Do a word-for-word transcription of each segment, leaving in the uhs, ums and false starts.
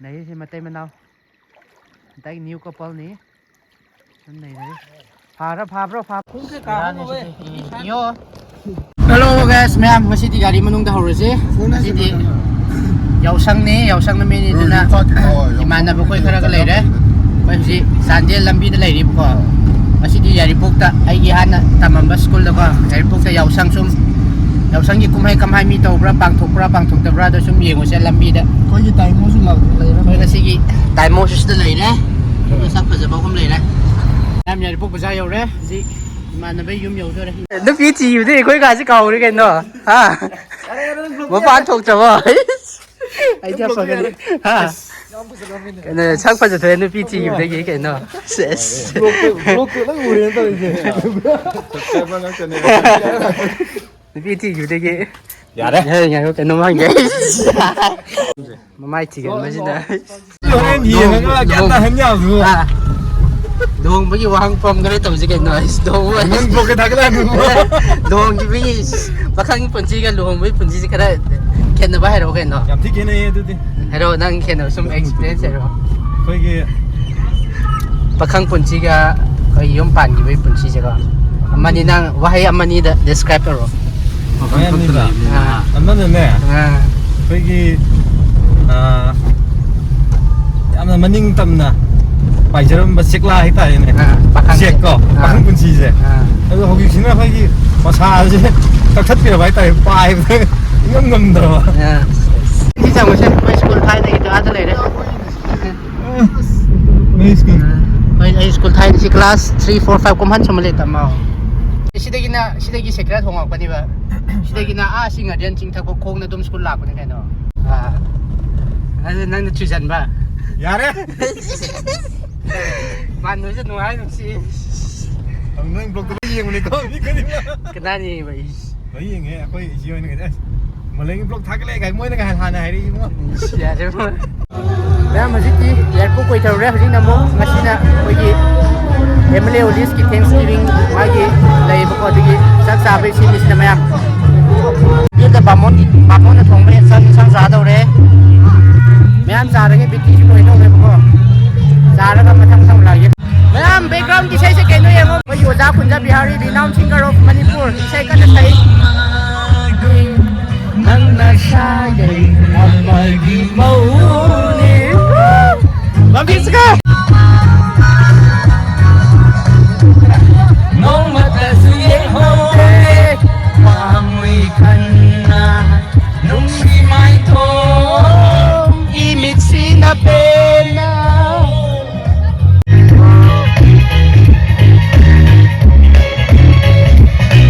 ꯂꯩꯔꯤꯁꯦ ꯃꯇꯩ ꯃꯅꯥꯎ, ꯍꯟꯗꯛ ꯅ꯭ꯌꯨ ꯀꯄꯜꯅꯤ꯫ ꯁꯨꯝ ꯂꯩꯔꯦ꯫ ꯐꯥꯔ ꯐꯥꯕ꯭ꯔꯣ ꯐꯥ ꯍꯜꯂꯣ ꯒꯥꯏꯁ ꯃꯌꯥꯝ, ꯉꯁꯤꯗꯤ ꯒꯥꯔꯤ ꯃꯅꯨꯡꯗ ꯍꯧꯔꯁꯤ꯫ ꯉꯁꯤꯗꯤ ꯌꯥꯎꯁꯪꯅꯤ, ꯌꯥꯎꯁꯪ ꯅꯨꯃꯤꯠꯅꯤꯗꯅ ꯏꯃꯥꯟꯅꯕ ꯑꯩꯈꯣꯏ ꯈꯔꯒ ꯂꯩꯔꯦ꯫ ꯑꯩꯈꯣꯏ ꯍꯧꯖꯤꯛ ꯆꯥꯟꯗꯦꯜ ꯂꯝꯕꯤꯗ ꯂꯩꯔꯤꯕꯀꯣ꯫ ꯉꯁꯤꯗꯤ ꯌꯥꯏꯔꯤꯄꯣꯛꯇ, ꯑꯩꯒꯤ ꯍꯥꯟꯅ ꯇꯝꯃꯝꯕ ꯁ꯭ꯀꯨꯜꯗꯀꯣ, ꯌꯥꯏꯔꯤꯄꯣꯛꯇ ꯌꯥꯎꯁꯪ ꯁꯨꯝ, ꯌꯥꯎꯁꯪꯒꯤ ꯀꯨꯝꯍꯩ ꯀꯃꯥꯏ ꯃꯤ ꯇꯧꯕ꯭ꯔꯥ, ꯄꯥꯡꯊꯣꯛꯄ꯭ꯔꯥ ꯄꯥꯡꯊꯣꯛꯇꯕ꯭ꯔꯥꯗꯣ ꯁꯨꯝ ꯌꯦꯡꯉꯨꯁꯦ ꯂꯝꯕꯤꯗ꯫ ꯑꯩꯈꯣꯏꯒꯤ ꯇꯥꯏꯃꯣꯁꯨ ꯂꯥꯛ-, ꯂꯩꯔꯦ꯫ ꯑꯩꯈꯣꯏ ꯉꯁꯤꯒꯤ ꯇꯥꯏꯃꯣꯁꯤꯁꯨ ꯂꯩꯔꯦ꯫ ꯑꯗꯨꯒ ꯁꯛ ꯐꯖꯕ ꯑꯍꯨꯝ ꯂꯩꯔꯦ꯫ ꯃꯌꯥꯝ ꯌꯥꯏꯔꯤꯄꯣꯛ ꯕꯖꯥꯔ ꯌꯧꯔꯦ꯫ ꯍꯧꯖꯤꯛ ꯏꯃꯥꯟꯅꯕꯩ ꯌꯨꯝ ꯌꯧꯗꯣꯔꯦ꯫ ꯅꯨꯄꯤ ꯊꯤꯕꯗꯤ ꯑꯩꯈꯣꯏ ꯀꯥꯁꯤ ꯀꯥꯎꯔꯦ ꯀꯩꯅꯣ꯫ ꯍꯥ? ꯃꯄꯥꯟ ꯊꯣꯛꯇ꯭ꯔꯕꯣ? ꯑꯩꯗꯤ ꯌꯥꯝ ꯐꯒꯅꯤ꯫ ꯍꯥ? ꯀꯩꯅꯣ, ꯁꯛ ꯐꯖꯊꯣꯛꯑꯦ ꯅꯨꯄꯤ ꯊꯤꯈꯤꯕꯗꯒꯤ ꯀꯩꯅꯣ꯫ ꯁꯦꯁ꯫ ꯕ꯭ꯂꯣꯛꯇ, ꯕ꯭ꯂꯣꯛꯇ ꯂꯣꯏ ꯎꯔꯦꯅ ꯇꯧꯔꯤꯁꯦ꯫ ꯅꯨꯄꯤ ꯊꯤꯈꯤꯕꯗꯒꯤ꯫ ꯌꯥꯔꯦ꯫ ꯌꯥꯔꯦ, ꯉꯥꯏꯈꯣ, ꯀꯩꯅꯣꯝ ꯍꯪꯒꯦ꯫ ꯃꯃꯥꯏ ꯊꯤꯒꯟꯕꯁꯤꯅ꯫ ꯍꯣꯔꯦꯟ ꯌꯦꯡꯉꯒ ꯒ꯭ꯌꯥꯟ ꯇꯥꯍꯟ ꯌꯥꯕꯗꯨꯕꯨ꯫ ꯑꯥ꯫ ꯂꯨꯍꯣꯡꯕꯒꯤ ꯋꯥꯍꯪ ꯄꯝꯈꯔꯦ ꯇꯧꯁꯤ ꯀꯩꯅꯣ꯫ ꯑꯩꯁ, ꯂꯨꯍꯣꯡꯕ ꯅꯪ ꯕ꯭ꯂꯣꯛꯀ ꯊꯥꯒꯠꯂꯛꯑꯅꯨ꯫ ꯂꯨꯍꯣꯡꯈꯤꯕꯒꯤ ꯄꯥꯈꯪꯒꯤ ꯄꯨꯟꯁꯤꯒ ꯂꯨꯍꯣꯡꯕꯒꯤ ꯄꯨꯟꯁꯤꯁꯦ ꯈꯔ ꯈꯦꯠꯅꯕ ꯍꯥꯏꯔꯛꯑꯣ ꯀꯩꯅꯣ꯫ ꯌꯥꯝ ꯊꯤ ꯈꯦꯠꯅꯩꯌꯦ ꯑꯗꯨꯗꯤ꯫ ꯍꯥꯏꯔꯛꯑꯣ, ꯅꯪ ꯈꯦꯠꯅꯕ ꯁꯨꯝ ꯑꯦꯛꯁꯄꯤꯔꯤꯌꯦꯟꯁ ꯍꯥꯏꯔꯛꯑꯣ꯫ ꯑꯩꯈꯣꯏꯒꯤ ꯄꯥꯈꯪ ꯄꯨꯟꯁꯤꯒ ꯑꯩꯈꯣꯏ ꯌꯨꯝ ꯄꯥꯟꯈꯤꯕꯒꯤ ꯄꯨꯟꯁꯤꯁꯦꯀꯣ, ꯑꯃꯅꯤ, ꯅꯪ ꯋꯥꯍꯩ ꯑꯃꯅꯤꯗ ꯗꯤꯁꯀ꯭ꯔꯥꯏꯕ ꯇꯧꯔꯣ꯫ ꯃꯌꯥꯝꯅꯤꯗꯅ꯫ ꯑꯥ꯫ ꯑꯃꯅꯅꯦ, ꯑꯥ꯫ ꯑꯩꯈꯣꯏꯒꯤ, ꯑꯥ, ꯌꯥꯝꯅ ꯃꯅꯤꯡ ꯇꯝꯅ ꯄꯥꯏꯖꯔꯝꯕ ꯆꯦꯛꯂꯥ ꯍꯥꯏꯇꯥꯔꯦꯅꯦ꯫ ꯑꯥ, ꯄꯥꯈꯪ ꯆꯦꯛ ꯀꯣ, ꯑꯥ꯫ ꯄꯥꯈꯪ ꯄꯨꯟꯁꯤꯁꯦ꯫ ꯑꯥ꯫ ꯑꯗꯣ ꯍꯧꯖꯤꯛꯁꯤꯅ ꯑꯩꯈꯣꯏꯒꯤ ꯃꯁꯥꯁꯦ ꯀꯛꯊꯠꯄꯤꯔꯕ ꯍꯥꯏꯇꯥꯔꯦ, ꯄꯥꯏꯕꯗ ꯏꯉꯝ ꯉꯝꯗ꯭ꯔꯕ꯫ ꯑꯥ꯫ ꯁꯤ ꯆꯪꯉꯨꯁꯦ, ꯑꯩꯈꯣꯏ ꯁ꯭ꯀꯨꯜ ꯊꯥꯏꯅꯒꯤꯗꯣ ꯑꯥꯗ ꯂꯩꯔꯦ꯫ ꯅꯣꯏ ꯁ꯭ꯀꯨꯜ꯫ ꯍꯣꯏ, ꯑꯩ ꯁ꯭ꯀꯨꯜ ꯊꯥꯏꯅ ꯁꯤ ꯀ꯭ꯂꯥꯁ ꯊ꯭ꯔꯤ, ꯐꯣꯔ, ꯐꯥꯏꯚ ꯀꯨꯝꯍꯟ ꯁꯨꯝ ꯂꯩ ꯇꯝꯃꯣ꯫ ꯁꯤꯗꯒꯤꯅ, ꯁꯤꯗꯒꯤ ꯁꯦꯀ꯭ꯔꯦꯠ ꯍꯣꯡꯉꯛꯄꯅꯦꯕ꯫ ꯁꯤꯗꯒꯤꯅ ꯑꯥ ꯁꯤ ꯉꯥꯗꯦꯟ ꯆꯤꯡ ꯊꯛꯄ ꯈꯣꯡꯅ ꯑꯗꯨꯝ ꯁ꯭ꯀꯨꯜ ꯂꯥꯛꯄꯅꯦ ꯀꯩꯅꯣ꯫ ꯑꯥ꯫ ꯑꯗꯨ ꯅꯪꯅ ꯊꯨꯖꯟꯕ꯫ ꯌꯥꯔꯦ꯫ ꯃꯥꯟꯕꯁꯨ ꯅꯨꯡꯉꯥꯏ ꯅꯨꯡꯁꯤ꯫ ꯅꯪ ꯕ꯭ꯂꯣꯛꯇ ꯂꯣꯏ ꯌꯦꯡꯕꯅꯤꯀꯣ, ꯃꯤ ꯈꯨꯗꯤꯡꯃꯛ꯫ ꯀꯅꯥꯅ ꯌꯦꯡꯉꯤꯕ? ꯏꯁ꯫ ꯂꯣꯏ ꯌꯦꯡꯉꯦ, ꯑꯩꯈꯣꯏ ꯏꯆꯦ ꯍꯣꯏꯅ ꯀꯩꯗ, "ꯑꯁ, ꯃꯣꯂꯦꯒꯤ ꯕ꯭ꯂꯣꯛ ꯊꯥꯒꯠꯂꯦ" ꯀꯥꯏ ꯃꯣꯏꯅ ꯀꯥꯏ ꯍꯥꯟꯅ ꯍꯥꯏꯔꯛꯏ ꯏꯕꯨꯡꯉꯣ꯫ ꯏꯁ, ꯌꯥꯔꯦ ꯏꯕꯨꯡꯉꯣ꯫ ꯃꯌꯥꯝ ꯍꯧꯖꯤꯛꯇꯤ ꯌꯥꯏꯔꯤꯄꯣꯛ ꯀꯣꯏꯊꯔꯨꯔꯦ꯫ ꯍꯧꯖꯤꯛꯅ ꯑꯃꯨꯛ ꯉꯁꯤꯅ ꯑꯩꯈꯣꯏꯒꯤ ꯑꯦꯝ ꯑꯦꯜ ꯑꯦ ꯑꯣꯂꯤꯁꯀꯤ ꯊꯦꯡꯛꯁ ꯒꯤꯚꯤꯡ ꯃꯥꯒꯤ ꯂꯩꯌꯦꯕꯀꯣ, ꯑꯗꯨꯒꯤ ꯆꯥꯛ ꯆꯥꯕꯩ ꯁꯤꯟꯕꯁꯤꯅ ꯃꯌꯥꯝ꯫ ꯌꯨꯝꯗ ꯕꯥꯃꯣꯟ, ꯕꯥꯃꯣꯟꯅ ꯊꯣꯡꯕ ꯌꯦꯟꯁꯥꯡ, ꯌꯦꯟꯁꯥꯡ ꯆꯥꯗꯧꯔꯦ꯫ ꯁꯤ ꯂꯣꯏꯗꯧꯔꯦꯕꯀꯣ꯫ ꯆꯥꯔꯒ ꯃꯊꯪ ꯃꯊꯪ ꯂꯥꯛꯑꯒꯦ꯫ ꯃꯌꯥꯝ, background ꯒꯤ ꯏꯁꯩꯁꯦ ꯀꯩꯅꯣ ꯌꯦꯡꯉꯣ꯫ ꯑꯩꯈꯣꯏꯒꯤ ꯑꯣꯖꯥ ꯀꯨꯟꯖ Bihari, renowned singer of Manipur, ꯏꯁꯩ ꯀꯟꯅ ꯁꯛꯏ꯫ ꯅꯪꯅ ꯁꯥꯒꯩ ꯑꯃꯒꯤ ꯃꯧꯅꯤ꯫ ꯂꯝꯕꯤꯁꯤꯒ꯫ ꯅꯣꯡꯃꯇꯁꯨ ꯌꯦꯡꯍꯧꯗꯦ ꯄꯥꯝꯃꯨꯏ ꯈꯟꯅ ꯅꯨꯡꯁꯤ ꯃꯥꯏꯊꯣꯡ ꯏꯃꯤꯠꯁꯤꯅ ꯄꯦꯟꯅ꯫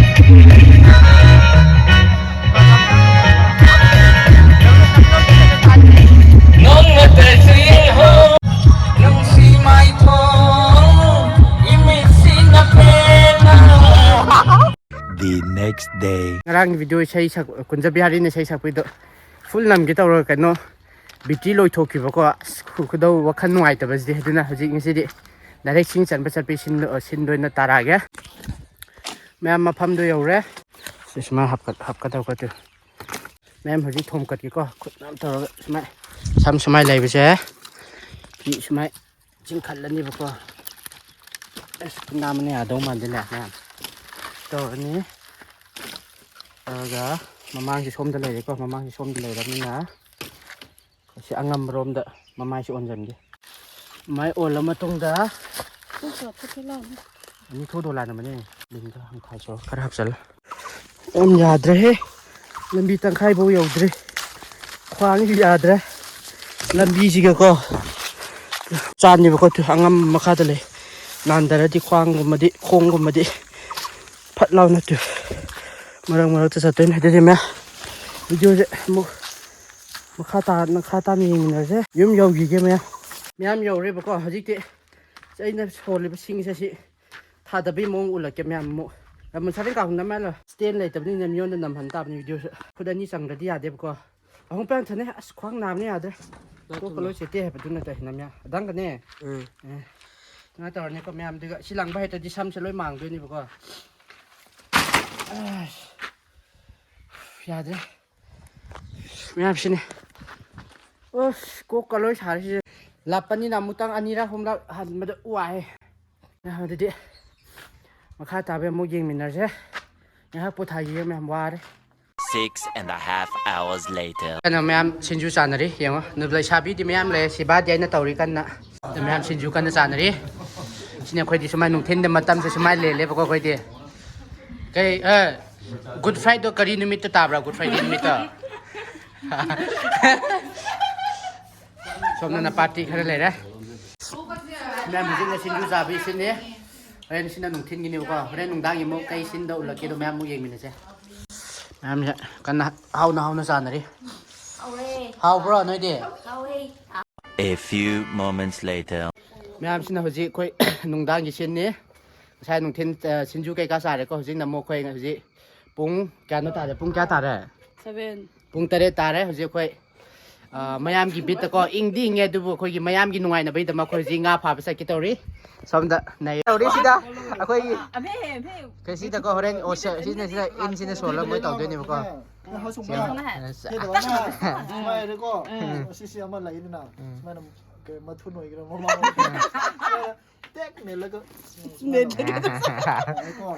ꯅꯣꯡꯃꯇꯁꯨ ꯌꯦꯡꯍꯧ ꯅꯨꯡꯁꯤ ꯃꯥꯏꯊꯣꯡ ꯏꯃꯤꯠꯁꯤꯅ ꯄꯦꯟꯅ꯫ The next day. ꯉꯔꯥꯡꯒꯤ video ꯏꯁꯩ ꯁꯛ-, ꯀꯨꯟꯖ ꯕꯤꯍꯥꯔꯤꯅ ꯏꯁꯩ ꯁꯛꯄꯩꯗꯣ full ꯅꯝꯒꯦ ꯇꯧꯔꯒ ꯀꯩꯅꯣ battery ꯂꯣꯏꯊꯣꯛꯈꯤꯕꯀꯣ꯫ ꯑꯁ, ꯈꯨ-, ꯈꯨꯗꯧ ꯋꯥꯈꯜ ꯅꯨꯡꯉꯥꯏꯇꯕꯁꯤꯗꯤ꯫ ꯑꯗꯨꯅ ꯍꯧꯖꯤꯛ ꯉꯁꯤꯗꯤ direct ꯁꯤꯡ ꯆꯟꯕ ꯆꯠꯄꯒꯤ ꯁꯤꯟꯗ, ꯑ, ꯁꯤꯟꯗ ꯑꯣꯏꯅ ꯇꯥꯔꯛꯑꯒꯦ꯫ ꯃꯌꯥꯝ ꯃꯐꯝꯗꯣ ꯌꯧꯔꯦ꯫ ꯁꯤ ꯁꯨꯃꯥꯏꯅ ꯍꯥꯞꯀꯠ-, ꯍꯥꯞꯀꯗꯧꯕ ꯑꯗꯨ꯫ ꯃꯌꯥꯝ ꯍꯧꯖꯤꯛ ꯊꯣꯝꯀꯠꯀꯦꯀꯣ꯫ ꯈꯨꯠ ꯃꯌꯥꯝ ꯇꯧꯔꯒ ꯁꯨꯃꯥꯏ ꯁꯝ ꯁꯨꯃꯥꯏ ꯂꯩꯕꯁꯦ꯫ ꯐꯤ ꯁꯨꯃꯥꯏ ꯆꯤꯡꯈꯠꯂꯅꯤꯕꯀꯣ꯫ ꯑꯁ, ꯈꯨꯠ ꯅꯥꯝꯃꯅ ꯌꯥꯗꯧ ꯃꯥꯟꯗꯦꯅꯦ ꯃꯌꯥꯝ꯫ ꯇꯧꯔꯅꯤ꯫ ꯇꯧꯔꯒ ꯃꯃꯥꯡꯁꯤ ꯁꯣꯝꯗ ꯂꯩꯔꯦꯀꯣ꯫ ꯃꯃꯥꯡꯁꯤ ꯁꯣꯝꯗ ꯂꯩꯔꯕꯅꯤꯅ ꯁꯤ ꯑꯉꯝꯕꯔꯣꯝꯗ ꯃꯃꯥꯏꯁꯤ ꯑꯣꯟꯁꯤꯟꯒꯦ꯫ ꯃꯥꯏ ꯑꯣꯜꯂ ꯃꯇꯨꯡꯗ ꯑꯅꯤ ꯊꯣꯛ ꯗꯣꯂꯥꯟ ꯑꯃꯅꯦ꯫ ꯂꯤꯟꯗ ꯍꯪꯊꯥꯏꯁꯨ ꯈꯔ ꯍꯥꯞꯆꯜꯂ꯫ ꯌꯥꯝ ꯌꯥꯗ꯭ꯔꯦꯍꯦ꯫ ꯂꯝꯕꯤ ꯇꯪꯈꯥꯏ ꯐꯥꯎ ꯌꯧꯗ꯭ꯔꯤ꯫ ꯈ꯭ꯋꯥꯡꯁꯤ ꯌꯥꯗ꯭ꯔꯦ꯫ ꯂꯝꯕꯤꯁꯤꯒꯀꯣ ꯆꯥꯟꯅꯤꯕꯀꯣ, ꯑꯉꯝꯕ ꯃꯈꯥꯗ ꯂꯩ꯫ ꯅꯥꯟꯊꯔꯗꯤ ꯈ꯭ꯋꯥꯡꯒꯨꯝꯕꯗꯤ, ꯈꯣꯡꯒꯨꯝꯕꯗꯤ ꯐꯠ ꯂꯥꯎꯅ ꯇꯨ ꯃꯔꯛ ꯃꯔꯛꯇ ꯆꯠꯇꯣꯏꯅꯦ꯫ ꯑꯗꯨꯗꯤ ꯃꯌꯥꯝ, video ꯁꯦ ꯑꯃꯨꯛ ꯃꯈꯥ ꯇꯥ-, ꯃꯈꯥ ꯇꯥꯅ ꯌꯦꯡꯃꯤꯟꯅꯔꯁꯦ꯫ ꯌꯨꯝ ꯌꯧꯈꯤꯒꯦ ꯃꯌꯥꯝ꯫ ꯃꯌꯥꯝ ꯌꯧꯔꯦꯕꯀꯣ꯫ ꯍꯧꯖꯤꯛꯇꯤ ꯑꯩꯅ ꯁꯣꯜꯂꯤꯕ ꯁꯤꯡꯁꯦ ꯁꯤ ꯊꯥꯗꯕꯒꯤ ꯃꯑꯣꯡ ꯎꯠꯂꯛꯀꯦ ꯃꯌꯥꯝ꯫ ꯑꯃꯨꯛ ꯔꯃꯟ ꯁꯥꯕꯦꯟ ꯀꯥꯎꯟ ꯅꯝꯃ ꯌꯥꯜꯂꯣ꯫ Stand ꯂꯩꯇꯕꯅꯤꯅ ꯃꯤꯉꯣꯟꯗ ꯅꯝꯍꯟ ꯇꯥꯕꯅꯤ video ꯁꯨ꯫ ꯈꯨꯠ ꯑꯅꯤ ꯆꯪꯗ꯭ꯔꯗꯤ ꯌꯥꯗꯦꯕꯀꯣ꯫ ꯑꯍꯨꯝ ꯄꯥꯟ ꯊꯅꯦ꯫ ꯑꯁ, ꯈ꯭ꯋꯥꯡ ꯅꯥꯕꯅ ꯌꯥꯗ꯭ꯔꯦ꯫ ꯇꯣꯛꯄ ꯂꯣꯏ ꯁꯦꯠꯇꯦ ꯍꯥꯏꯕꯗꯨ ꯅꯠꯇꯦ ꯅꯝꯌꯥ꯫ ꯑꯗꯥꯡꯒꯅꯦ꯫ ꯎꯝ꯫ ꯑꯦ꯫ ꯁꯨꯃꯥꯏꯅ ꯇꯧꯔꯅꯤꯀꯣ ꯃꯌꯥꯝ꯫ ꯑꯗꯨꯒ ꯁꯤ ꯂꯥꯡꯕ ꯍꯩꯇ꯭ꯔꯗꯤ ꯁꯝꯁꯦ ꯂꯣꯏ ꯃꯥꯡꯗꯣꯏꯅꯦꯕꯀꯣ꯫ ꯑꯁ꯫ ꯌꯥꯗ꯭ꯔꯦ꯫ ꯃꯌꯥꯝꯁꯤꯅꯦ꯫ ꯑꯁ, ꯀꯣꯛꯀ ꯂꯣꯏ ꯁꯥꯔꯦ ꯁꯤꯁꯦ꯫ ꯂꯥꯞꯄꯅꯤꯅ ꯑꯃꯨꯛꯇꯪ ꯑꯅꯤꯔꯛ ꯑꯍꯨꯝꯂꯛ ꯍꯟꯕꯗ ꯋꯥꯏ꯫ ꯑꯗꯨꯗꯤ ꯃꯈꯥ ꯇꯥꯕ ꯑꯃꯨꯛ ꯌꯦꯡꯃꯤꯟꯅꯔꯁꯦ꯫ ꯉꯥꯏꯍꯥꯛ ꯄꯣꯊꯥꯈꯤꯒꯦ ꯃꯌꯥꯝ, ꯋꯥꯔꯦ꯫ Six and a half hours later. ꯀꯟꯅ ꯃꯌꯥꯝ ꯁꯤꯡꯖꯨ ꯆꯥꯅꯔꯤ꯫ ꯌꯦꯡꯉꯣ, ꯅꯨ-, ꯂꯩꯁꯥꯕꯤꯗꯤ ꯃꯌꯥꯝ ꯂꯩ꯫ ꯁꯤꯕꯥꯗꯤ ꯑꯩꯅ ꯇꯧꯔꯤ ꯀꯟꯅ꯫ ꯑꯗ ꯃꯌꯥꯝ ꯁꯤꯡꯖꯨ ꯀꯟꯅ ꯆꯥꯅꯔꯤ꯫ ꯁꯤꯅꯤ ꯑꯩꯈꯣꯏꯗꯤ ꯁꯨꯃꯥꯏꯅ ꯅꯨꯡꯊꯤꯟꯗ ꯃꯇꯝꯁꯦ ꯁꯨꯃꯥꯏꯅ ꯂꯦꯜꯂꯦꯕꯀꯣ ꯑꯩꯈꯣꯏꯗꯤ꯫ ꯀꯩ, ꯑ, Good Friday ꯀꯔꯤ ꯅꯨꯃꯤꯠꯇ ꯇꯥꯕ꯭ꯔꯥ? Good Friday ꯅꯨꯃꯤꯠꯇ꯫ ꯁꯣꯝꯗꯅ ꯄꯥꯔꯇꯤ ꯈꯔ ꯂꯩꯔꯦ꯫ ꯃꯌꯥꯝ ꯍꯧꯖꯤꯛꯅ ꯁꯤꯡꯖꯨ ꯆꯥꯕꯤ ꯁꯤꯅꯤ꯫ ꯍꯣꯔꯦꯟ ꯁꯤꯅ ꯅꯨꯡꯊꯤꯟꯒꯤꯅꯦꯕꯀꯣ꯫ ꯍꯣꯔꯦꯟ ꯅꯨꯡꯗꯥꯡꯒꯤ ꯑꯃꯨꯛ ꯀꯩ ꯁꯤꯟꯗ ꯎꯠꯂꯛꯀꯦꯗꯣ ꯃꯌꯥꯝ ꯑꯃꯨꯛ ꯌꯦꯡꯃꯤꯟꯅꯁꯦ꯫ ꯃꯌꯥꯝꯁꯦ ꯀꯟꯅ ꯍꯥꯎꯅ ꯍꯥꯎꯅ ꯆꯥꯅꯔꯤ꯫ ꯍꯥꯎꯔꯦ꯫ ꯍꯥꯎꯕ꯭ꯔꯣ ꯅꯣꯏꯗꯤ? ꯍꯥꯎꯋꯦ꯫ A few moments later. ꯃꯌꯥꯝꯁꯤꯅ ꯍꯧꯖꯤꯛ ꯑꯩꯈꯣꯏ ꯅꯨꯡꯗꯥꯡꯒꯤ ꯁꯤꯟꯅꯤ꯫ ꯉꯁꯥꯏ ꯅꯨꯡꯊꯤꯟ, ꯑ, ꯁꯤꯡꯖꯨ ꯀꯩꯀꯥ ꯆꯥꯔꯦꯀꯣ꯫ ꯍꯧꯖꯤꯛꯅ ꯑꯃꯨꯛ ꯑꯩꯈꯣꯏ ꯍꯧꯖꯤꯛ ꯄꯨꯡ ꯀꯌꯥꯅꯣ ꯇꯥꯔꯦ? ꯄꯨꯡ ꯀꯌꯥ ꯇꯥꯔꯦ? Seven. ꯄꯨꯡ ꯇꯔꯦꯠ ꯇꯥꯔꯦ ꯍꯧꯖꯤꯛ ꯑꯩꯈꯣꯏ꯫ ꯑ, ꯃꯌꯥꯝꯒꯤ ꯕꯤꯠꯇꯀꯣ, ꯏꯪꯗꯤ ꯏꯪꯉꯦ, ꯑꯗꯨꯕꯨ ꯑꯩꯈꯣꯏꯒꯤ ꯃꯌꯥꯝꯒꯤ ꯅꯨꯡꯉꯥꯏꯅꯕꯒꯤꯗꯃꯛ ꯑꯩꯈꯣꯏ ꯍꯧꯖꯤꯛ ꯉꯥ ꯐꯥꯕ ꯆꯠꯀꯦ ꯇꯧꯔꯤ꯫ ꯁꯣꯝꯗ ꯅꯩ ꯇꯧꯔꯤ ꯁꯤꯗ ꯑꯩꯈꯣꯏꯒꯤ ꯑꯃꯦ, ꯑꯃꯦ꯫ ꯀꯩꯁꯤꯗꯀꯣ ꯍꯣꯔꯦꯟ, ꯑꯣ, ꯁ-, ꯁꯤꯅ, ꯁꯤꯅ ꯏꯟꯁꯤꯅ ꯁꯣꯜꯂ ꯃꯣꯏ ꯇꯧꯗꯣꯏꯅꯦꯕꯀꯣ꯫ ꯁꯤ ꯌꯦꯡꯉꯣ꯫ ꯁꯨꯃꯥꯏꯅꯀꯣ, ꯎꯝ꯫ ꯁꯤꯁꯤ ꯑꯃ ꯂꯩꯗꯅ, ꯎꯝ꯫ ꯁꯨꯃꯥꯏꯅ ꯀꯩ ꯃꯊꯨꯟ ꯑꯣꯏꯒꯦꯔꯥ, ꯃꯃꯥꯡ ꯑꯣꯏꯒꯦꯔꯥ, ꯁꯨꯃꯥꯏꯅ ꯇꯦꯛ ꯅꯦꯜꯂꯒ, ꯁꯨꯃꯥꯏꯅ ꯅꯦꯜꯂꯒ꯫ ꯌꯥꯏꯀꯣ꯫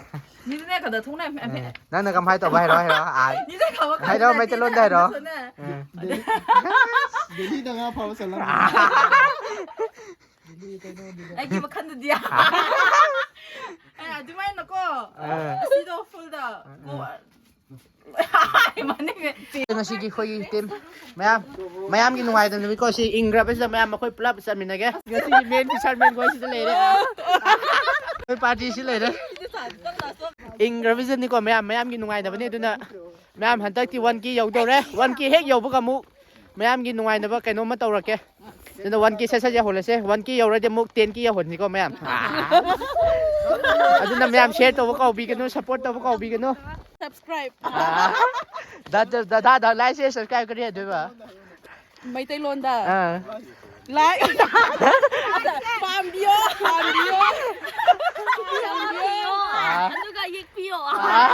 ꯅꯤꯗꯅꯦ ꯈꯗ ꯊꯣꯡꯅ ꯃꯦ, ꯃꯦ꯫ ꯎꯝ꯫ ꯅꯪꯅ ꯀꯃꯥꯏ ꯇꯧꯕ ꯍꯥꯏꯔꯣ, ꯍꯥꯏꯔꯣ꯫ ꯑꯥ꯫ ꯅꯤꯗ ꯈꯕ ꯍꯥꯏꯔꯣ, ꯈꯗ ꯃꯩꯇꯩꯂꯣꯟꯗ ꯍꯥꯏꯔꯣ꯫ ꯅꯤꯗ ꯈꯕ ꯎꯝ꯫ ꯈꯗ ꯗꯦꯜꯂꯤ, ꯗꯦꯜꯂꯤꯗ ꯉꯥ ꯐꯥꯕ ꯆꯠꯂꯝꯃꯦ꯫ ꯑꯥ꯫ ꯗꯦꯜꯂꯤ ꯀꯩꯅꯣꯗꯨꯗ꯫ ꯑꯩꯒꯤ ꯋꯥꯈꯜꯗꯗꯤ꯫ ꯑꯥ꯫ ꯑꯦ, ꯑꯗꯨꯃꯥꯏꯅꯀꯣ꯫ ꯑꯥ꯫ ꯑꯁꯤꯗꯣ ꯐꯨꯜꯗ ꯀꯣ-, ꯎꯝ꯫ ꯃꯅꯤꯡ꯫ ꯉꯁꯤꯒꯤ ꯑꯩꯈꯣꯏꯒꯤ ꯇꯤꯝ ꯃꯌꯥꯝ, ꯃꯌꯥꯝꯒꯤ ꯅꯨꯡꯉꯥꯏꯕ ꯅꯨꯃꯤꯠꯀꯣ, ꯁꯤ ꯏꯪꯈ꯭ꯔꯕꯁꯤꯗ ꯃꯌꯥꯝ ꯑꯩꯈꯣꯏ ꯄꯨꯂꯞ ꯆꯠꯃꯤꯟꯅꯒꯦ꯫ ꯉꯁꯤꯒꯤ ꯃꯦꯟ ꯐꯤꯁꯔꯃꯦꯟ ꯈꯣꯏ ꯁꯤꯗ ꯂꯩꯔꯦ꯫ ꯑꯩꯈꯣꯏ ꯄꯥꯔꯇꯤꯁꯤ ꯂꯩꯔꯦ꯫ ꯏꯪꯈ꯭ꯔꯕꯁꯤꯗꯅꯤꯀꯣ ꯃꯌꯥꯝ, ꯃꯌꯥꯝꯒꯤ ꯅꯨꯡꯉꯥꯏꯅꯕꯅꯤ꯫ ꯑꯗꯨꯅ ꯃꯌꯥꯝ ꯍꯟꯗꯛꯇꯤ one K ꯌꯧꯗꯧꯔꯦ꯫ One K ꯍꯦꯛ ꯌꯧꯕꯒ ꯑꯃꯨꯛ ꯃꯌꯥꯝꯒꯤ ꯅꯨꯡꯉꯥꯏꯅꯕ ꯀꯩꯅꯣꯝꯃ ꯇꯧꯔꯛꯀꯦ꯫ ꯑꯗꯨꯅ one K ꯁꯠ ꯁꯠ ꯌꯧꯍꯜꯂꯁꯦ꯫ One K ꯌꯧꯔꯗꯤ ꯑꯃꯨꯛ ten K ꯌꯧꯍꯟꯁꯤꯀꯣ ꯃꯌꯥꯝ꯫ ꯑꯗꯨꯅ ꯃꯌꯥꯝ share ꯇꯧꯕ ꯀꯥꯎꯕꯤꯒꯅꯨ, support ꯇꯧꯕ ꯀꯥꯎꯕꯤꯒꯅꯨ꯫ Subscribe꯫ ꯑꯥ꯫ ꯗꯥ-, ꯗꯥ-, ꯗꯥ-, ꯗꯥ-, like, share, subscribe ꯀꯔꯤ ꯍꯥꯏꯗꯣꯏꯕ? ꯃꯩꯇꯩꯂꯣꯟꯗ꯫ ꯑꯥ꯫ Like꯫ ꯄꯥꯝꯕꯤꯌꯣ, ꯄꯥꯝꯕꯤꯌꯣ꯫ ꯄꯥꯝꯕꯤꯌꯣ꯫ ꯑꯥ꯫ ꯑꯗꯨꯒ ꯌꯦꯛꯄꯤꯌꯣ꯫ ꯑꯥ꯫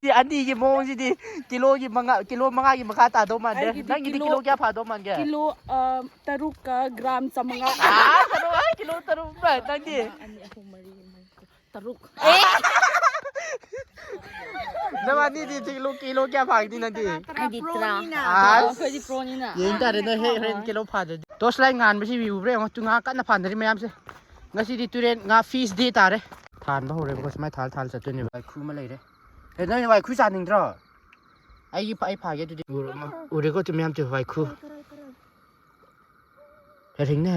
ꯁꯤ ꯑꯅꯤꯒꯤ ꯃꯑꯣꯡꯁꯤꯗꯤ ꯀꯤꯂꯣꯒꯤ ꯃꯉꯥ, ꯀꯤꯂꯣ ꯃꯉꯥꯒꯤ ꯃꯈꯥ ꯇꯥꯗꯧ ꯃꯥꯟꯗꯦ꯫ ꯑꯩꯒꯤꯗꯤ ꯅꯪꯒꯤꯗꯤ ꯀꯤꯂꯣ ꯀꯤꯂꯣ ꯀꯌꯥ ꯐꯥꯗꯧ ꯃꯥꯟꯒꯦ? ꯀꯤꯂꯣ, ꯑ, ꯇꯔꯨꯛꯀ ꯒ꯭ꯔꯥꯝ ꯆꯥꯃꯉꯥ꯫ ꯑꯥ, ꯇꯔꯨꯛ, ꯑꯥ, ꯀꯤꯂꯣ ꯇꯔꯨꯛ ꯃꯥ ꯅꯪꯗꯤ? ꯑꯃ, ꯑꯅꯤ, ꯑꯍꯨꯝ, ꯃꯔꯤ, ꯃꯉꯥ, ꯇꯔꯨꯛ꯫ ꯅꯕꯥꯅꯤꯗꯤ ꯀꯤꯂꯣ, ꯀꯤꯂꯣ ꯀꯌꯥ ꯐꯥꯒꯅꯤ ꯅꯪꯗꯤ? ꯑꯩꯗꯤ ꯇꯔꯥ꯫ ꯑꯁ꯫ ꯑꯩꯈꯣꯏꯗꯤ ꯄ꯭ꯔꯣꯅꯤꯅ꯫ ꯌꯦꯡ ꯇꯥꯔꯦ ꯅꯣꯏ ꯍꯦꯛ ꯍꯣꯔꯦꯟ ꯀꯤꯂꯣ ꯐꯥꯗ꯭ꯔꯗꯤ꯫ ꯇꯣꯔꯆ ꯂꯥꯏꯠ ꯉꯥꯟꯕꯁꯤ ꯎꯕ꯭ꯔꯥ ꯌꯦꯡꯉꯣ, ꯇꯨ ꯉꯥ ꯀꯟꯅ ꯐꯥꯅꯔꯤ ꯃꯌꯥꯝꯁꯦ꯫ ꯉꯁꯤꯗꯤ ꯇꯨꯔꯦꯟ ꯉꯥ ꯐꯤꯁ ꯗꯦ ꯇꯥꯔꯦ꯫ ꯊꯥꯟꯕ ꯍꯧꯔꯦꯕꯀꯣ, ꯁꯨꯃꯥꯏꯅ ꯊꯥꯜ ꯊꯥꯜ ꯆꯠꯇꯣꯏꯅꯦꯕ꯫ ꯋꯥꯏꯈꯨ ꯑꯃ ꯂꯩꯔꯦ꯫ ꯑꯦ, ꯅꯣꯏ ꯋꯥꯏꯈꯨ ꯆꯥꯅꯤꯡꯗ꯭ꯔꯣ? ꯑꯩꯒꯤ ꯐ-, ꯑꯩ ꯐꯥꯒꯦ ꯑꯗꯨꯗꯤ꯫ ꯎꯔꯦꯀꯣ, ꯇꯨ ꯃꯌꯥꯝ ꯇꯨ ꯋꯥꯏꯈꯨ꯫ ꯍꯦ, ꯔꯤꯡꯅꯦ꯫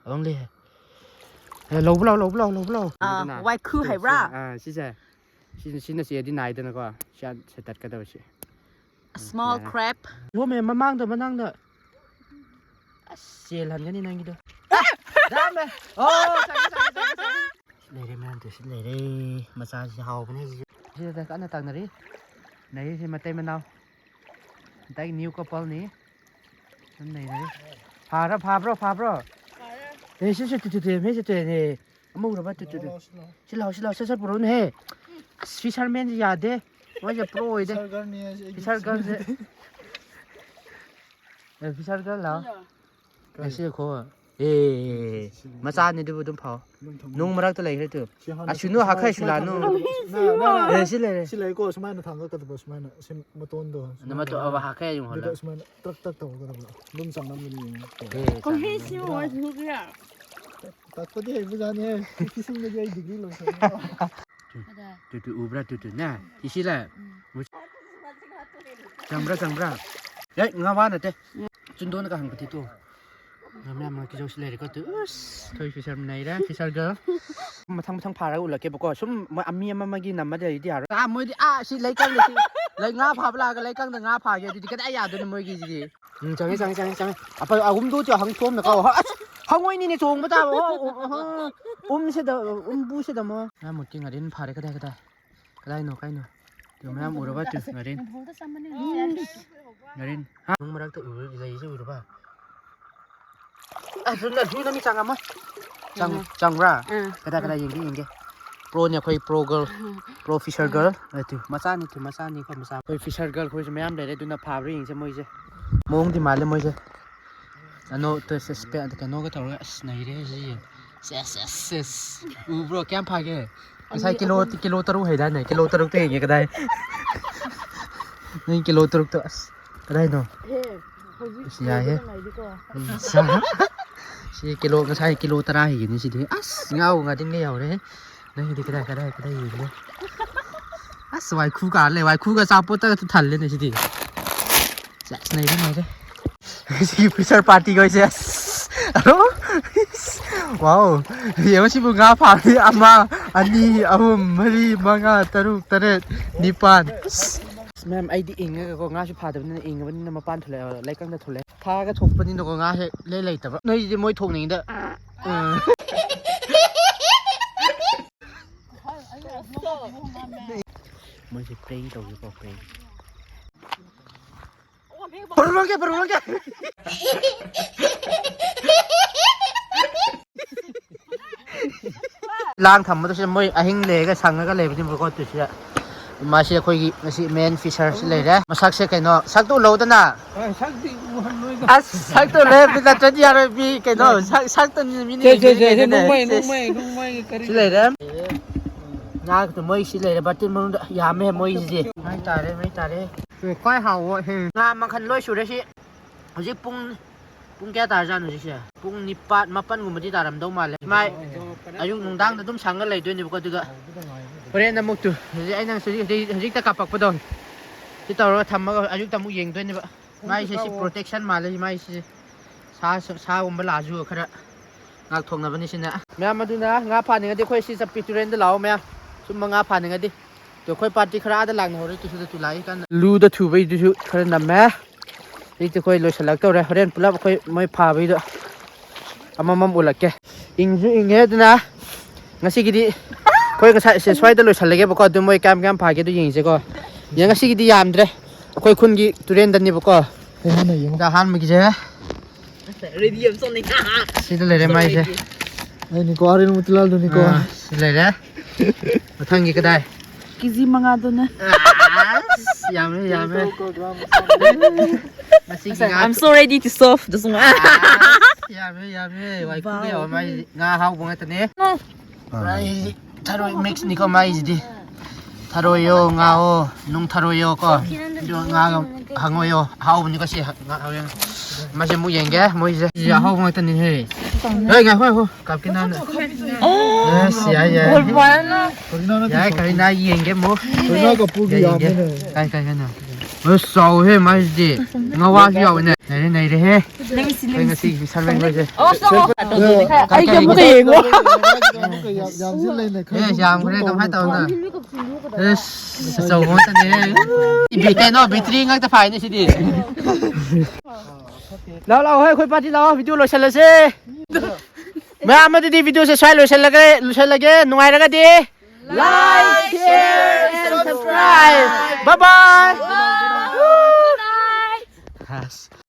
ꯑꯋꯪꯂꯦ꯫ ꯑꯦ, ꯂꯧꯕ ꯂꯥꯎ, ꯂꯧꯕ ꯂꯥꯎ, ꯂꯧꯕ ꯂꯥꯎ꯫ ꯑꯥ, ꯋꯥꯏꯈꯨ ꯍꯥꯏꯕ꯭ꯔꯥ? ꯑꯥ, ꯁꯤꯁꯦ꯫ ꯁꯤ, ꯁꯤꯅ ꯆꯦꯗꯤ ꯅꯥꯏꯗꯅꯀꯣ꯫ ꯁꯤ ꯍꯥꯟꯅ ꯁꯦ ꯇꯠꯀꯗꯕ ꯁꯤ꯫ A small crab. ꯂꯣꯝꯃꯦ, ꯃꯃꯥꯡꯗ, ꯃꯃꯥꯡꯗ꯫ ꯑꯁ, ꯆꯦꯜꯍꯟꯒꯅꯤ ꯅꯪꯒꯤꯗꯣ꯫ ꯌꯥꯝꯃꯦ꯫ ꯑꯣ, ꯆꯪꯉꯦ, ꯆꯪꯉꯦ, ꯆꯪꯉꯦ, ꯆꯪꯉꯦ꯫ ꯁꯤ ꯂꯩꯔꯦ, ꯃꯌꯥꯝ ꯇꯨ ꯁꯤ ꯂꯩꯔꯦ꯫ ꯃꯆꯥꯁꯤ ꯍꯥꯎꯕꯅꯦ ꯍꯧꯖꯤꯛ꯫ ꯁꯤꯗ ꯀꯟꯅ ꯇꯥꯛꯅꯔꯤ꯫ ꯂꯩꯔꯤꯁꯦ ꯃꯇꯩ ꯃꯅꯥꯎ꯫ ꯍꯟꯗꯛ new couple ꯅꯤ꯫ ꯑꯗꯨꯝ ꯂꯩꯔꯦ꯫ ꯐꯥꯔ-, ꯐꯥꯕ꯭ꯔꯣ, ꯐꯥꯕ꯭ꯔꯣ? ꯑꯦ, ꯁꯤ, ꯁꯤ, ꯇꯨ, ꯇꯨ, ꯇꯨ, ꯃꯤ ꯁꯤ, ꯇꯨ, ꯑꯦ, ꯑꯃ ꯎꯔꯕ? Two, two, two. ꯂꯥꯎ, ꯁꯤ ꯂꯥꯎ꯫ ꯁꯤ ꯂꯥꯎ, ꯁꯤ ꯂꯥꯎ, ꯁꯠ, ꯁꯠ ꯄꯨꯔꯛꯎꯅꯦꯍꯦ꯫ ꯑꯁ, fisherman ꯁꯤ ꯌꯥꯗꯦ꯫ ꯃꯣꯏꯁꯦ pro ꯑꯣꯏꯗꯦ꯫ Fisher girl ꯅꯤ ꯑꯩꯁꯦ, ꯑꯩꯒꯤ fisher girl ꯁꯦ꯫ ꯑꯦ, fisher girl ꯂꯥꯎ꯫ ꯀꯥꯏ? ꯑꯦ, ꯁꯤ ꯈꯣ꯫ ꯑꯦ, ꯁꯤ ꯃꯆꯥꯅꯤ ꯑꯗꯨꯕꯨ ꯑꯗꯨꯝ ꯐꯥꯎ꯫ ꯑꯗꯨꯝ ꯊꯝꯃꯣ꯫ ꯅꯨꯡ ꯃꯔꯛꯇ ꯂꯩꯈ꯭ꯔꯦ ꯇꯨ꯫ ꯁꯤ ꯍꯥꯟꯅ ꯑꯁꯨꯅꯨ ꯁꯨꯃꯥꯏꯅ, ꯍꯥꯈꯩ ꯁꯨꯃꯥꯏꯅ ꯁꯨꯂꯥꯅꯨ꯫ ꯊꯝꯒꯗꯕ꯫ ꯅ, ꯅ, ꯅ꯫ ꯑꯦ, ꯁꯤ ꯂꯩꯔꯦ꯫ ꯁꯤ ꯂꯩꯀꯣ, ꯁꯨꯃꯥꯏꯅ ꯊꯥꯡꯒꯠꯀꯗꯕ, ꯁꯨꯃꯥꯏꯅ꯫ ꯁꯤ ꯃꯇꯣꯟꯗꯣ ꯅ ꯁꯨꯃꯥꯏꯅ ꯃꯇꯣ-, ꯇꯧꯔꯒ ꯑꯕ ꯍꯥꯈꯩ ꯌꯨꯡ ꯍꯣꯜꯂ꯫ ꯑꯗꯨꯒ ꯁꯨꯃꯥꯏꯅ ꯇ꯭ꯔꯛ ꯇ꯭ꯔꯛ ꯇꯧꯒꯗꯕ꯫ ꯑꯗꯨꯝ ꯆꯥꯡꯅꯕꯗꯤ ꯌꯦꯡꯉꯣ꯫ ꯑꯦ, ꯆꯥꯡꯅꯕꯗꯤ꯫ ꯇꯥꯛꯄꯗꯤ ꯍꯩꯕꯖꯥꯠꯅꯤꯍꯦ꯫ Fishing ꯗꯗꯤ ꯑꯩ degree ꯂꯣꯏꯁꯜꯂꯦ꯫ ꯇꯨ, ꯇꯨ, ꯎꯕ꯭ꯔꯥ? ꯇꯨ, ꯇꯨ, ꯅꯦ? ꯁꯤ, ꯁꯤ ꯂꯩ꯫ ꯎꯝ꯫ ꯆꯪꯕ꯭ꯔꯥ, ꯆꯪꯕ꯭ꯔꯥ? ꯑꯦ, ꯉꯥ ꯋꯥ ꯅꯠꯇꯦ꯫ ꯆꯨꯟꯗꯣꯟꯒ ꯍꯪꯕꯗꯤ ꯇꯨ꯫ ꯃꯌꯥꯝ ꯃꯔꯛꯀꯤꯁꯨ ꯁꯤ ꯂꯩꯔꯦꯀꯣ, ꯇꯨ꯫ ꯑꯁ, ꯑꯩꯈꯣꯏ fisherman ꯅꯩꯔꯦ, fisher girl꯫ ꯃꯊꯪ ꯃꯊꯪ ꯐꯥꯔꯒ ꯎꯠꯂꯛꯀꯦꯕꯀꯣ꯫ ꯁꯨꯝ ꯃꯣꯏ ꯑꯃꯤ ꯑꯃ ꯑꯃꯒꯤ ꯅꯝꯃ ꯂꯩꯔꯗꯤ ꯌꯥꯔꯣꯏ꯫ ꯑꯥ, ꯃꯣꯏꯗꯤ, ꯑꯥ, ꯁꯤ ꯂꯩꯀꯪꯗ ꯁꯤ, ꯂꯩ, ꯉꯥ ꯐꯥꯕ ꯂꯥꯛꯑꯒ ꯂꯩꯀꯪꯗ ꯉꯥ ꯐꯥꯒꯦ ꯑꯗꯨꯗꯤ ꯀꯗꯥꯏ ꯌꯥꯗꯣꯏꯅꯣ ꯃꯣꯏꯒꯤꯁꯤꯗꯤ? ꯎꯝ, ꯆꯪꯉꯦ, ꯆꯪꯉꯦ, ꯆꯪꯉꯦ, ꯆꯪꯉꯦ꯫ ꯑꯄ-, ꯑꯍꯨꯝꯗꯨ ꯆꯦ ꯍꯪ ꯊꯣꯝꯅ ꯀꯥꯎ꯫ ꯑꯁ, ꯍꯪꯉꯣꯏꯅꯤꯅꯦ ꯆꯣꯡꯕ ꯇꯥꯕ꯫ ꯑꯣ, ꯑꯣ, ꯑꯣ, ꯎꯝꯁꯤꯗ, ꯎꯝꯕꯨꯁꯤꯗ ꯑꯃ꯫ ꯉꯥ ꯃꯨꯠꯀꯤ ꯉꯥꯔꯤꯟ ꯐꯥꯔꯦ, ꯀꯗꯥꯏ, ꯀꯗꯥꯏ? ꯀꯗꯥꯏꯅꯣ, ꯀꯥꯏꯅꯣ? ꯇꯨ ꯃꯌꯥꯝ ꯎꯔꯕ? ꯇꯨ ꯉꯥꯔꯤꯟ꯫ ꯉꯥꯔꯤꯟ꯫ ꯍꯥ? ꯅꯨꯡ ꯃꯔꯛꯇ ꯎꯔ-, ꯂꯩꯔꯤꯁꯦ ꯎꯔꯕ? ꯑꯁ, ꯊꯨꯅ, ꯊꯨꯅ ꯃꯤ ꯆꯪꯉꯝꯃꯣ꯫ ꯆꯪ-, ꯎꯝ꯫ ꯆꯪꯕ꯭ꯔꯥ? ꯎꯝ꯫ ꯀꯗꯥꯏ, ꯀꯗꯥꯏ ꯌꯦꯡꯒꯦ, ꯌꯦꯡꯒꯦ꯫ ꯄ꯭ꯔꯣꯅꯦ ꯑꯩꯈꯣꯏ pro girl, pro fisher girl. ꯑꯗꯨ ꯃꯆꯥꯅꯤ, ꯇꯨ ꯃꯆꯥꯅꯤꯀꯣ, ꯃꯆꯥ꯫ ꯑꯩꯈꯣꯏ ꯐꯤꯁꯔ ꯒꯔꯜ ꯈꯣꯏꯁꯨ ꯃꯌꯥꯝ ꯂꯩꯔꯦ, ꯑꯗꯨꯅ ꯐꯥꯕ꯭ꯔꯥ ꯌꯦꯡꯁꯦ ꯃꯣꯏꯁꯦ꯫ ꯃꯑꯣꯡꯗꯤ ꯃꯥꯜꯂꯦ ꯃꯣꯏꯁꯦ꯫ ꯑꯅꯣ ꯇꯨ ꯁꯁꯄꯦꯟ ꯀꯩꯅꯣꯒ ꯇꯧꯔꯒ ꯑꯁ ꯅꯩꯔꯦ ꯁꯤ꯫ ꯁꯦꯁ, ꯁꯦꯁ, ꯁꯦꯁ꯫ ꯎꯕ꯭ꯔꯣ? ꯀꯌꯥꯝ ꯐꯥꯒꯦ? ꯉꯁꯥꯏ ꯑꯅꯤ ꯀꯤꯂꯣ, ꯑꯍꯨꯝ꯫ ꯀꯤꯂꯣ ꯇꯔꯨꯛ ꯍꯩꯗꯥꯏꯅꯦ? ꯀꯤꯂꯣ ꯇꯔꯨꯛꯇ ꯍꯦꯟꯒꯦ ꯀꯗꯥꯏ? ꯅꯪ ꯀꯤꯂꯣ ꯇꯔꯨꯛꯇꯣ ꯑꯁ ꯀꯗꯥꯏꯅꯣ? ꯑꯦ, ꯍꯧꯖꯤꯛ ꯑꯁ, ꯌꯥꯏꯍꯦ꯫ ꯂꯣꯏꯕꯗ ꯉꯥꯏꯔꯤꯀꯣ꯫ ꯎꯝ, ꯁꯥ-, ꯁꯤ ꯀꯤꯂꯣ, ꯉꯁꯥꯏ ꯀꯤꯂꯣ ꯇꯔꯥ ꯍꯦꯟꯒꯅꯤ ꯁꯤꯗꯤ꯫ ꯑꯁ, ꯉꯥꯎ ꯉꯥꯗꯤꯡꯒ ꯌꯥꯎꯔꯦ꯫ ꯅꯪꯒꯤꯗꯤ ꯀꯗꯥꯏ, ꯀꯗꯥꯏ, ꯀꯗꯥꯏ ꯌꯦꯡꯒꯦ? ꯑꯁ, ꯋꯥꯏꯈꯨ ꯀꯥꯔ ꯂꯩ꯫ ꯋꯥꯏꯈꯨꯒ ꯑꯆꯥꯄꯣꯠꯇꯒ ꯊꯜꯂꯦꯅꯦ ꯁꯤꯗꯤ꯫ ꯁꯦꯁ, ꯅꯩꯔꯦ, ꯅꯩꯔꯦ꯫ ꯁꯤꯒꯤ ꯐꯤꯁꯔ ꯄꯥꯔꯇꯤꯒ ꯑꯣꯏꯁꯦ꯫ ꯑꯁ, ꯑꯔꯣ꯫ ꯋꯥꯎ꯫ ꯌꯦꯡꯉꯣ ꯁꯤꯕꯨ ꯉꯥ ꯐꯥꯕꯤ ꯑꯃ, ꯑꯅꯤ, ꯑꯍꯨꯝ, ꯃꯔꯤ, ꯃꯉꯥ, ꯇꯔꯨꯛ, ꯇꯔꯦꯠ, ꯅꯤꯄꯥꯟ꯫ ꯑꯁ, ꯃꯌꯥꯝ ꯑꯩꯗꯤ ꯏꯪꯉꯒꯀꯣ, ꯉꯥꯁꯨ ꯐꯥꯗꯕꯅꯤꯅ ꯏꯪꯉꯕꯅꯤꯅ ꯃꯄꯥꯟ ꯊꯣꯛꯂꯛꯑꯦ, ꯂꯩꯀꯪꯗ ꯊꯣꯛꯂꯛꯑꯦ꯫ ꯐꯥꯔꯒ ꯊꯣꯛꯄꯅꯤꯅꯀꯣ ꯉꯥ ꯍꯦꯛ ꯂꯩ ꯂꯩꯇꯕ꯫ ꯅꯣꯏꯗꯤ ꯃꯣꯏ ꯊꯣꯛꯅꯤꯡꯉꯤꯗ꯫ ꯎꯝ꯫ ꯃꯣꯏꯁꯦ ꯄ꯭ꯔꯦꯡ ꯇꯧꯒꯦꯀꯣ, ꯄ꯭ꯔꯦꯡ꯫ ꯄꯨꯔꯛꯂꯒꯦ, ꯄꯨꯔꯛꯂꯒꯦ꯫ ꯂꯥꯡ ꯊꯝꯕꯗꯁꯨ ꯃꯣꯏ ꯑꯍꯤꯡ ꯂꯩꯔꯒ ꯁꯪꯉꯒ ꯂꯩꯕꯅꯦꯕꯀꯣ꯫ ꯇꯨꯁꯤꯗ ꯃꯥꯁꯤ ꯑꯩꯈꯣꯏꯒꯤ ꯉꯁꯤ ꯃꯦꯟ ꯐꯤꯁꯔꯁꯤ ꯂꯩꯔꯦ꯫ ꯃꯁꯛꯁꯦ ꯀꯩꯅꯣ, ꯁꯛꯇꯨ ꯎꯠꯂꯧꯗꯅ꯫ ꯑ, ꯁꯛꯇꯤ ꯎꯍꯜꯂꯣꯏꯗ꯫ ꯑꯁ, ꯁꯛꯇꯨ ꯎꯠꯂꯦ, ꯅꯠꯇ꯭ꯔꯗꯤ ꯌꯥꯔꯣꯏ ꯃꯤ ꯀꯩꯅꯣ, ꯁꯛ, ꯁꯛꯇꯨꯅꯤ ꯃꯤꯅ ꯁꯦ, ꯁꯦ, ꯁꯦ, ꯁꯦ, ꯌꯦꯡꯗꯣꯏꯅꯦ꯫ ꯅꯣꯡꯃꯩ, ꯁꯦ, ꯁꯦ꯫ ꯅꯣꯡꯃꯩ, ꯅꯣꯡꯃꯩ ꯀꯔꯤ? ꯁꯤ ꯂꯩꯔꯦ꯫ ꯉꯥ ꯃꯣꯏ ꯁꯤ ꯂꯩꯔꯦ, ꯕꯥꯔꯇꯤꯟ ꯃꯅꯨꯡꯗ ꯌꯥꯝꯃꯦ ꯃꯣꯏꯁꯤꯗꯤ꯫ ꯃꯩ ꯇꯥꯔꯦ, ꯃꯩ ꯇꯥꯔꯦ꯫ ꯈ꯭ꯋꯥꯏ ꯍꯥꯎꯕ ꯍꯦ꯫ ꯉꯥ ꯃꯈꯜ ꯂꯣꯏ ꯁꯨꯔꯦ ꯁꯤ꯫ ꯍꯧꯖꯤꯛ ꯄꯨꯡ, ꯄꯨꯡ ꯀꯌꯥ ꯇꯥꯔꯖꯥꯠꯅꯣ ꯍꯧꯖꯤꯛꯁꯦ? ꯄꯨꯡ ꯅꯤꯄꯥꯟ, ꯃꯥꯄꯟꯒꯨꯝꯕꯗꯤ ꯇꯥꯔꯝꯗꯧ ꯃꯥꯜꯂꯦ꯫ ꯃꯥꯏ ꯑꯌꯨꯛ ꯅꯨꯡꯗꯥꯡꯗ ꯑꯗꯨꯝ ꯁꯪꯉ ꯂꯩꯗꯣꯏꯅꯦꯕꯀꯣ꯫ ꯑꯗꯨꯒ ꯍꯣꯔꯦꯟ ꯑꯃꯨꯛ ꯇꯨ, ꯍꯧꯖꯤꯛ ꯑꯩꯅ ꯍꯧꯖꯤꯛ, ꯍꯧꯖꯤꯛ, ꯍꯧꯖꯤꯛꯇ ꯀꯥꯞꯄꯛꯄꯗꯣ, ꯁꯤ ꯇꯧꯔꯒ ꯊꯝꯃꯒ ꯑꯌꯨꯛꯇ ꯑꯃꯨꯛ ꯌꯦꯡꯗꯣꯏꯅꯦꯕ꯫ ꯃꯥꯏꯁꯦ ꯁꯤ ꯄ꯭ꯔꯣꯇꯦꯛꯁꯟ ꯃꯥꯜꯂꯦ ꯃꯥꯏꯁꯦ꯫ ꯁꯥ, ꯁꯥꯒꯨꯝꯕ ꯂꯥꯛꯑꯁꯨ ꯈꯔ ꯉꯥꯛꯊꯣꯛꯅꯕꯅꯤ ꯁꯤꯅ꯫ ꯃꯌꯥꯝ ꯑꯗꯨꯅ ꯉꯥ ꯐꯥꯅꯤꯡꯉꯗꯤ ꯑꯩꯈꯣꯏ ꯁꯤ ꯆꯠꯄꯤ ꯇꯨꯔꯦꯟꯗ ꯂꯥꯛꯑꯣ ꯃꯌꯥꯝ꯫ ꯁꯨꯝꯕ ꯉꯥ ꯐꯥꯅꯤꯡꯉꯗꯤ꯫ ꯑꯗꯣ ꯑꯩꯈꯣꯏ ꯄꯥꯔꯇꯤ ꯈꯔ ꯑꯥꯗ ꯂꯥꯛꯅꯍꯧꯔꯦ, ꯇꯨꯁꯨꯗ ꯇꯨ ꯂꯥꯛꯏ ꯀꯥꯟꯗ꯫ ꯂꯨꯗ ꯊꯨꯕꯩꯗꯨꯁꯨ ꯈꯔ ꯅꯝꯃꯦ꯫ ꯍꯧꯖꯤꯛꯇꯤ ꯑꯩꯈꯣꯏ ꯂꯣꯏꯁꯤꯜꯂꯛꯇꯧꯔꯦ꯫ ꯍꯣꯔꯦꯟ ꯄꯨꯂꯞ ꯑꯩꯈꯣꯏ ꯃꯣꯏ ꯐꯥꯕꯩꯗꯣ ꯑꯃꯃꯝ ꯎꯠꯂꯛꯀꯦ꯫ ꯏꯪꯁꯨ ꯏꯪꯉꯦ, ꯑꯗꯨꯅ ꯉꯁꯤꯒꯤꯗꯤ ꯑꯩꯈꯣꯏ ꯉꯁꯥꯏ ꯁꯦ ꯁ꯭ꯋꯥꯏꯗ ꯂꯣꯏꯁꯤꯜꯂꯒꯦꯕꯀꯣ꯫ ꯑꯗꯨ ꯃꯣꯏ ꯀꯌꯥꯝ ꯀꯌꯥꯝ ꯐꯥꯒꯦ ꯑꯗꯨ ꯌꯦꯡꯁꯦꯀꯣ꯫ ꯌꯦꯡ-, ꯉꯁꯤꯒꯤꯗꯤ ꯌꯥꯝꯗ꯭ꯔꯦ꯫ ꯑꯩꯈꯣꯏ ꯈꯨꯟꯒꯤ ꯇꯨꯔꯦꯟꯗꯅꯦꯕꯀꯣ꯫ ꯑꯩ ꯍꯥꯟꯅ ꯌꯦꯡꯉꯨ꯫ ꯁꯤꯗ ꯑꯍꯥꯟꯕꯒꯤꯁꯦ꯫ ꯑꯁ, ꯔꯦꯗꯤ ꯌꯥꯝ ꯆꯠꯂꯦ꯫ ꯁꯤꯗ ꯂꯩꯔꯦ ꯃꯥꯏꯁꯦ꯫ ꯑꯩꯅꯤꯀꯣ, ꯑꯥꯔꯌꯟ ꯃꯣꯇꯤꯂꯥꯜꯗꯨꯅꯤꯀꯣ꯫ ꯑꯥ, ꯁꯤ ꯂꯩꯔꯦ꯫ ꯃꯊꯪꯒꯤ ꯀꯗꯥꯏ? ꯀꯦꯖꯤ ꯃꯉꯥꯗꯨꯅ꯫ ꯑꯁ, ꯌꯥꯝꯃꯦ, ꯌꯥꯝꯃꯦ꯫ ꯉꯁꯤꯒꯤ ꯉꯥ I'm so ready to serve. ꯌꯥꯝꯃꯦ, ꯌꯥꯝꯃꯦ꯫ ꯋꯥꯏꯈꯨꯗ ꯌꯥꯎꯕ ꯃꯥꯏꯁꯤꯗꯤ ꯉꯥ ꯑꯍꯥꯎꯕ ꯉꯥꯛꯇꯅꯦ꯫ ꯃꯥꯏꯁꯤꯗꯤ ꯊꯔꯣꯏ mix ꯅꯤꯀꯣ ꯃꯥꯏꯁꯤꯗꯤ꯫ ꯊꯔꯣꯏꯌꯣ, ꯉꯥꯑꯣ, ꯅꯨꯡ ꯊꯔꯣꯏꯌꯣ ꯀꯣ꯫ ꯑꯗꯨ ꯉꯥꯒ ꯍꯪꯉꯣꯏꯌꯣ꯫ ꯑꯍꯥꯎꯕꯅꯤꯀꯣ ꯁꯤ ꯉꯥ ꯍꯪꯉꯣꯏ꯫ ꯃꯁꯤ ꯑꯃꯨꯛ ꯌꯦꯡꯒꯦ ꯃꯣꯏꯁꯦ꯫ ꯁꯤꯁꯦ ꯑꯍꯥꯎꯕ ꯉꯥꯛꯇꯅꯤꯍꯦ꯫ ꯍꯦ, ꯉꯥꯏꯈꯣ, ꯉꯥꯏꯈꯣ꯫ ꯀꯥꯞꯀꯦ ꯅꯪ꯫ ꯑꯁ, ꯌꯥꯏ, ꯌꯥꯏ꯫ ꯌꯥꯏ, ꯀꯔꯤꯅꯥ ꯌꯦꯡꯒꯦ ꯑꯃꯨꯛ꯫ ꯀꯔꯤꯅꯥ ꯀꯄꯨꯔꯒꯤ ꯌꯥꯝꯃꯤꯅꯦ꯫ ꯀꯥꯏ, ꯀꯥꯏ, ꯀꯥꯏꯅꯣ? ꯑꯁ, ꯆꯥꯎꯋꯦꯍꯦ ꯃꯥꯏꯁꯤꯗꯤ꯫ ꯉꯋꯥꯁꯨ ꯌꯥꯎꯋꯦꯅꯦ꯫ ꯅꯩꯔꯦ, ꯅꯩꯔꯦꯍꯦ꯫ ꯑꯩꯈꯣꯏ ꯉꯁꯤꯒꯤ ꯁꯟ ꯂꯩꯕꯁꯦ꯫ ꯑꯩꯒꯤ ꯑꯃꯨꯛꯀ ꯌꯦꯡꯉꯣ꯫ ꯑꯦ, ꯌꯥꯝꯈ꯭ꯔꯦ, ꯀꯃꯥꯏꯅ ꯇꯧꯅꯣ? ꯑꯁ, ꯑꯆꯧꯕ ꯉꯥꯛꯇꯅꯦꯍꯦ꯫ ꯏꯕꯤ-, ꯀꯩꯅꯣ, battery ꯉꯥꯛꯇ ꯐꯥꯏꯅꯦ ꯁꯤꯗꯤ꯫ ꯂꯥꯛꯑꯣ, ꯂꯥꯛꯑꯣ, ꯍꯣꯏ, ꯑꯩꯈꯣꯏ party ꯂꯥꯛꯑꯣ, video ꯂꯣꯏꯁꯤꯜꯂꯁꯦ꯫ ꯃꯌꯥꯝ ꯑꯗꯨꯗꯤ videoꯁꯦ ꯁ꯭ꯋꯥꯏ ꯂꯣꯏꯁꯤꯜꯂꯒꯦ, ꯂꯣꯏꯁꯤꯜꯂꯒꯦ꯫ ꯅꯨꯡꯉꯥꯏꯔꯒꯗꯤ like, share and subscribe. Bye bye.